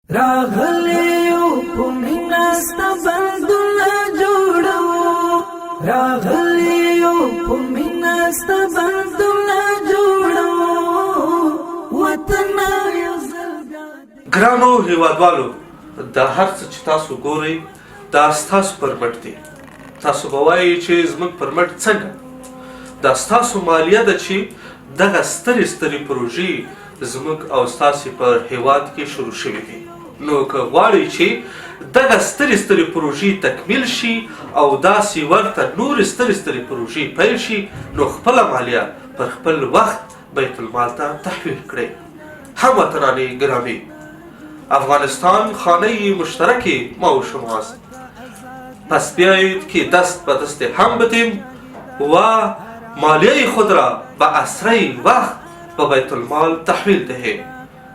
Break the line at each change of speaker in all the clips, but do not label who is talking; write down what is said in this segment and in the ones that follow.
راغلی یو په مینه ستا بندونه جوړو، راغلی یو په مینه ستا بندونه جوړو، وطن یو ځل بیا.
ګرانو هیوادوالو، دا هر څه چې تاسو ګورئ دا ستاسو پر مټ دی. تاسو به وایئ چې زموږ پر مټ څنګه؟ دا ستاسو مالیه ده چې دغه سترې سترې پروژې زموږ او ستاسو په هیواد کې شروع شوې دي. نو که غواړئ چې دغه سترې سترې پروژې تکمیل شي او داسې ورته نورې سترې سترې پروژې پیل شي، نو خپله مالیه پر خپل وخت بیت المال ته تحویل کړئ. هموطنان گرامی، افغانستان خانه مشترک ما و شماست. پس بیایید که دست به دست هم بدیم و مالیه خود را به اسرع وقت به بیت المال تحویل دهیم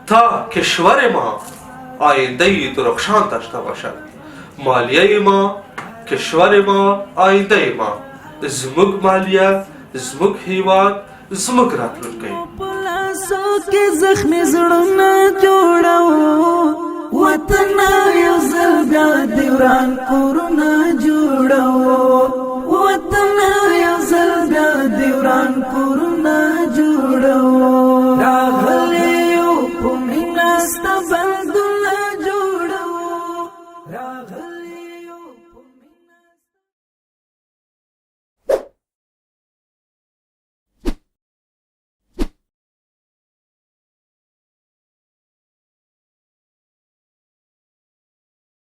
تا کشور ما آینده درخشان داشته باشد. مالیه ما، کشور ما، آینده ما. زموږ مالیه، زموږ هیواد، زموږ راتلونکی.
په لاسو کې زخمي زړونه جوړو، وطن یو ځل بیا دې وران کورونه جوړو.